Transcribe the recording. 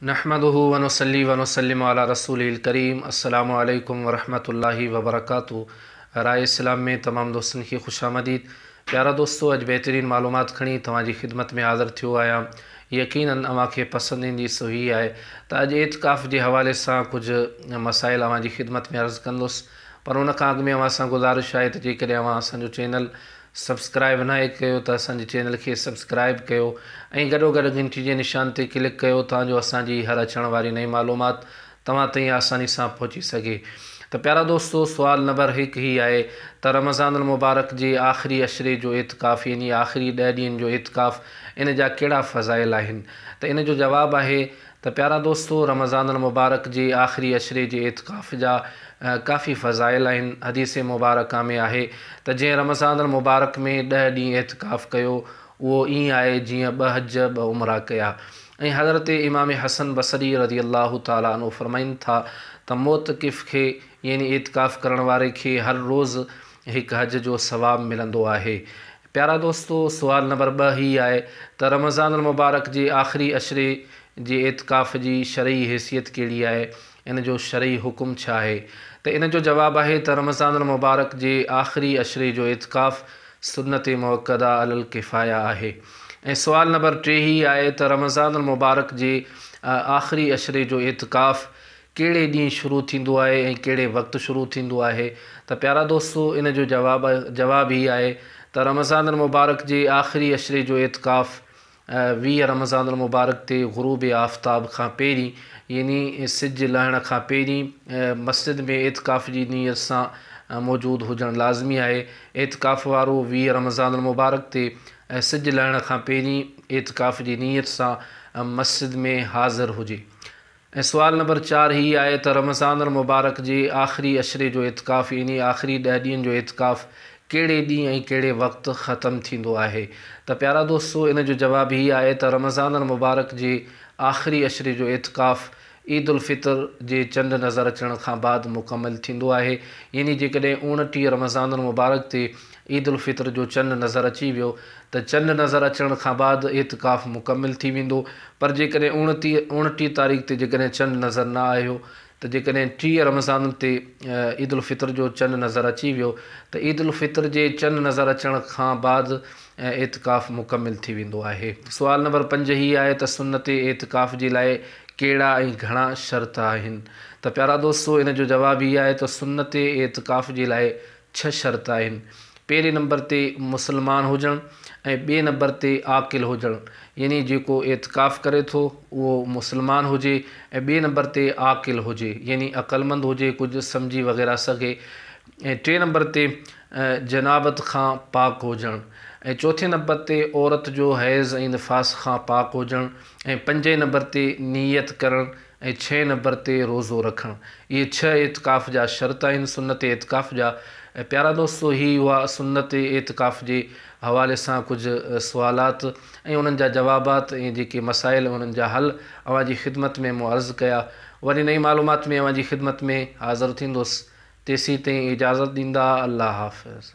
نحمده ونصلي ونسلم علي رسوله الڪريم السلام عليڪم ورحمة الله وبرڪاته راء اسلام ۾ تمام دوستن کي خوش آمديد پيارا دوستو اڄ بهترين معلومات کڻي توهان جي خدمت ۾ حاضر ٿيو آهيان يقينن اوهان کي پسند ايندي سو هي آهي ته اڄ اعتڪاف جي حوالي سان ڪجهه مسائل اوهان جي خدمت ۾ عرض ڪندس پر ان کان اڳ ۾ اوهان سان گذارش آهي ته جيڪڏهن اوهان اسان جو چينل سبسڪرائب ناهي ڪيو ته اسان جي چينل کي سبسڪرائب ڪيو ۽ گڏوگڏ گهنٽي جي نشان تي ڪلڪ ڪيو تان جو اسان جي هر اچڻ واري نئين معلومات توهان تائين آساني سان پهچي سگهي ته پيارا دوستو سوال نمبر هڪ هي آهي ته رمضان المبارڪ جي آخري عشري جو اعتڪاف يعني آخري ڏهه ڏينهن جو اعتڪاف ان جا ڪهڙا فضائل آهن ته ان جو جواب آهي ته پيارا دوستو رمضان المبارڪ جي آخري عشري جي اعتڪاف جا ڪافي فضائل آهن، حديث مبارڪه ۾ آهي ته جنهن رمضان المبارڪ ۾ ڏهه ڏينهن اعتڪاف ڪيو اهو ائين آهي جيئن ٻه حج ٻه عمرا ڪيا ۽ حضرت امام حسن بصري رضي الله تعالٰي عنه فرمائن ٿا ته معتڪف کي يعني اعتڪاف ڪرڻ واري کي هر روز هڪ حج جو ثواب ملندو آهي. پيارا دوستو سوال نمبر ٻه هي آهي ته رمضان المبارڪ جي آخري عشري جي اعتڪاف جي شرعي حيثيت ڪهڙي آهي ان جو شرعي حڪم ڇا آهي ته ان جو جواب آهي ته رمضان المبارڪ جي آخري عشري جو اعتڪاف سنت مؤڪده علي الڪفايه آهي ۽ سوال نمبر ٽي هي آهي ته رمضان المبارڪ جي آخري عشري جو اعتڪاف ڪهڙي ڏينهن شروع ٿيندو آهي ۽ ڪهڙي وقت شروع ٿيندو آهي ته پيارا دوستو ان جو جواب جواب هي آهي ته رمضان المبارڪ جي آخري عشري جو اعتڪاف 20 رمضان المبارڪ تي غروب آفتاب کان پهرين يعني سج لهڻ کان پهرين مسجد ۾ اعتڪاف جي نيت سان موجود هجڻ لازمي آهي اعتڪاف وارو 20 رمضان المبارڪ تي سج لهڻ کان پهرين اعتڪاف جي نيت سان مسجد ۾ حاضر هجي. ۽ سوال نمبر چار هي آهي ته رمضان المبارڪ جي آخري عشري جو اعتڪاف يعني آخري ڏهه ڏينهن جو اعتڪاف ڪهڙي ڏينهن ۽ ڪهڙي وقت ختم ٿيندو آهي ته پيارا دوستو ان جو جواب هي آهي ته رمضان المبارڪ جي آخري عشري جو اعتڪاف عيد الفطر جي چنڊ نظر اچڻ کان بعد مڪمل ٿيندو آهي يعني جيڪڏهن 29 رمضان المبارڪ تي عيد الفطر جو چنڊ نظر اچي ويو ته چنڊ نظر اچڻ کان بعد اعتڪاف مڪمل ٿي ويندو پر جيڪڏهن 29 تاريخ تي جيڪڏهن چنڊ نظر نه آيو ته جيڪڏهن 30 رمضان تي عيد الفطر جو چنڊ نظر اچي ويو ته عيد الفطر جي چنڊ نظر اچڻ کان بعد اعتڪاف مڪمل ٿي ويندو آهي. سوال نمبر پنج هي آهي ته سنت اعتڪاف جي لاء ڪهڙا ۽ گهڻا شرط آهن؟ ته پيارا دوستو ان جو جواب هي آهي ته سنت اعتڪاف جي لاء ڇهه شرط آهن. پهرين نمبر تي مسلمان هجڻ ۽ ٻئي نمبر تي عاقل هجڻ يعني جيڪو اعتڪاف ڪري ٿو اهو مسلمان هجي ۽ ٻئي نمبر تي عاقل هجي يعني عقلمند هجي ڪجهه سمجهي وغيره سگهي ۽ ٽئين نمبر تي جنابت کان پاڪ هجڻ ۽ چوٿين نمبر تي عورت جو حيض ۽ نفاس کان پاڪ هجڻ ۽ پنجين نمبر تي نيت ڪرڻ ۽ ڇهين نمبر تي روزو رکڻ. اهي ڇهه اعتڪاف جا شرط آهن سنت اعتڪاف جا. ۽ پيارا دوستو هي هئا سنت اعتڪاف جي حوالي سان ڪجهه سوالات ۽ انهن جا جوابات ۽ جيڪي مسائل ۽ انهن جا حل اوهان جي خدمت ۾ مون عرض ڪيا. وري نئين معلومات ۾ اوهان جي خدمت ۾ حاضر ٿيندس. تيسين تائين اجازت ڏيندا. الله حافظ.